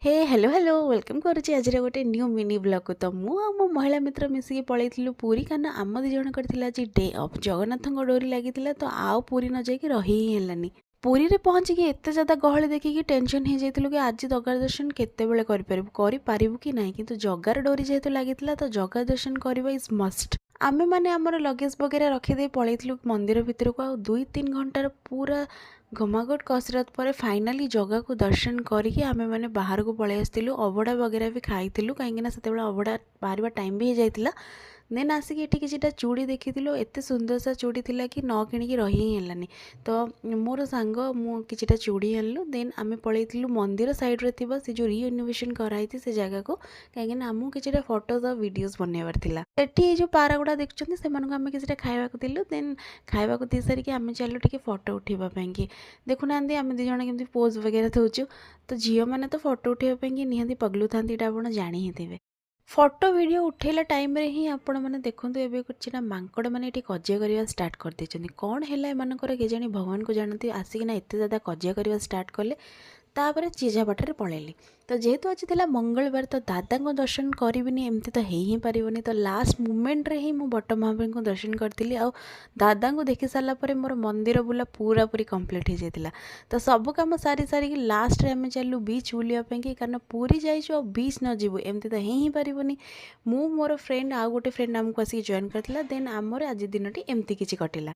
ହେ hello hello, welcome କରୁଛି ଆଜିର ଗୋଟେ ନ୍ୟୁ ମିନି ବ୍ଲଗ୍କୁ। ତ ମୁଁ ଆଉ ମୋ ମହିଳା ମିତ୍ର ମିଶିକି ପଳେଇଥିଲୁ ପୁରୀ, କାରଣ ଆମ ଦୁଇ ଜଣଙ୍କର ଥିଲା ଆଜି ଡେ ଅଫ୍। ଜଗନ୍ନାଥଙ୍କ ଡୋରି ଲାଗିଥିଲା ତ ଆଉ ପୁରୀ ନ ଯାଇକି ରହି ହିଁ ହେଲାନି। ପୁରୀରେ ପହଞ୍ଚିକି ଏତେ ଜ୍ୟାଦା ଗହଳି ଦେଖିକି ଟେନସନ୍ ହେଇଯାଇଥିଲୁ କି ଆଜି ଜଗା ଦର୍ଶନ କେତେବେଳେ କରିପାରିବୁ, କରିପାରିବୁ କି ନାହିଁ। କିନ୍ତୁ ଜଗାର ଡୋରି ଯେହେତୁ ଲାଗିଥିଲା, ତ ଜଗା ଦର୍ଶନ କରିବା is ମଷ୍ଟ। ଆମେମାନେ ଆମର ଲଗେଜ୍ ବଗେରା ରଖିଦେଇ ପଳେଇଥିଲୁ ମନ୍ଦିର ଭିତରକୁ। ଆଉ 2-3 ଘଣ୍ଟାର ପୁରା ଘମାଘୋଟ କସରତ ପରେ ଫାଇନାଲି ଜଗାକୁ ଦର୍ଶନ କରିକି ଆମେମାନେ ବାହାରକୁ ପଳେଇ ଆସିଥିଲୁ। ଅବଢ଼ା ବଗେରା ବି ଖାଇଥିଲୁ, କାହିଁକିନା ସେତେବେଳେ ଅବଢ଼ା ବାହାରିବା ଟାଇମ୍ ବି ହେଇଯାଇଥିଲା। ଦେନ୍ ଆସିକି ଏଠି କିଛିଟା ଚୁଡ଼ି ଦେଖିଥିଲୁ। ଏତେ ସୁନ୍ଦର ସା ଚୁଡ଼ି ଥିଲା କି ନ କିଣିକି ରହି ହିଁ ହେଲାନି। ତ ମୋର ସାଙ୍ଗ ମୁଁ କିଛିଟା ଚୁଡ଼ି ଆଣିଲୁ। ଦେନ୍ ଆମେ ପଳେଇଥିଲୁ ମନ୍ଦିର ସାଇଡ଼୍ରେ ଥିବା ସେ ଯେଉଁ ରିଇନୋଭେସନ୍ କରାହେଇଛି ସେ ଜାଗାକୁ, କାହିଁକିନା ଆମକୁ କିଛିଟା ଫଟୋଜ୍ ଆଉ ଭିଡ଼ିଓଜ୍ ବନେଇବାର ଥିଲା। ସେଠି ଏଇ ଯେଉଁ ପାରା ଗୁଡ଼ା ଦେଖୁଛନ୍ତି, ସେମାନଙ୍କୁ ଆମେ କିଛିଟା ଖାଇବାକୁ ଦେଲୁ। ଦେନ୍ ଖାଇବାକୁ ଦେଇସାରିକି ଆମେ ଚାଲିଲୁ ଟିକେ ଫଟୋ ଉଠେଇବା ପାଇଁକି। ଦେଖୁନାହାନ୍ତି, ଆମେ ଦୁଇ ଜଣ କେମିତି ପୋଜ୍ ବଗେରା ଦେଉଛୁ। ତ ଝିଅମାନେ ତ ଫଟୋ ଉଠେଇବା ପାଇଁକି ନିହାତି ପଗଲୁ ଥାନ୍ତି, ଏଇଟା ଆପଣ ଜାଣି ହିଁ ଥିବେ। ଫଟୋ ଭିଡ଼ିଓ ଉଠେଇଲା ଟାଇମ୍ରେ ହିଁ ଆପଣମାନେ ଦେଖନ୍ତୁ, ଏବେ କିଛିଟା ମାଙ୍କଡ଼ ମାନେ ଏଠି କଜିଆ କରିବା ଷ୍ଟାର୍ଟ କରିଦେଇଛନ୍ତି। କ'ଣ ହେଲା ଏମାନଙ୍କର କେଜାଣି, ଭଗବାନଙ୍କୁ ଜାଣନ୍ତି। ଆସିକିନା ଏତେ ଜ୍ୟାଦା କଜିଆ କରିବା ଷ୍ଟାର୍ଟ କଲେ, ତାପରେ ଯିଏ ଯାହା ବାଟରେ ପଳେଇଲେ। ତ ଯେହେତୁ ଆଜି ଥିଲା ମଙ୍ଗଳବାର, ତ ଦାଦାଙ୍କ ଦର୍ଶନ କରିବିନି ଏମିତି ତ ହେଇ ହିଁ ପାରିବନି। ତ ଲାଷ୍ଟ ମୁମେଣ୍ଟରେ ହିଁ ମୁଁ ବଟ ମହାପ୍ରଭୁଙ୍କୁ ଦର୍ଶନ କରିଥିଲି। ଆଉ ଦାଦାଙ୍କୁ ଦେଖି ସାରିଲା ପରେ ମୋର ମନ୍ଦିର ବୁଲା ପୁରାପୁରି କମ୍ପ୍ଲିଟ୍ ହେଇଯାଇଥିଲା। ତ ସବୁ କାମ ସାରି ସାରିକି ଲାଷ୍ଟରେ ଆମେ ଚାଲିଲୁ ବିଚ୍ ବୁଲିବା ପାଇଁକି, କାରଣ ପୁରୀ ଯାଇଛୁ ଆଉ ବିଚ୍ ନ ଯିବୁ ଏମିତି ତ ହେଇ ହିଁ ପାରିବନି। ମୁଁ, ମୋର ଫ୍ରେଣ୍ଡ ଆଉ ଗୋଟେ ଫ୍ରେଣ୍ଡ ଆମକୁ ଆସିକି ଜଏନ୍ କରିଥିଲା। ଦେନ୍ ଆମର ଆଜି ଦିନଟି ଏମିତି କିଛି କଟିଲା।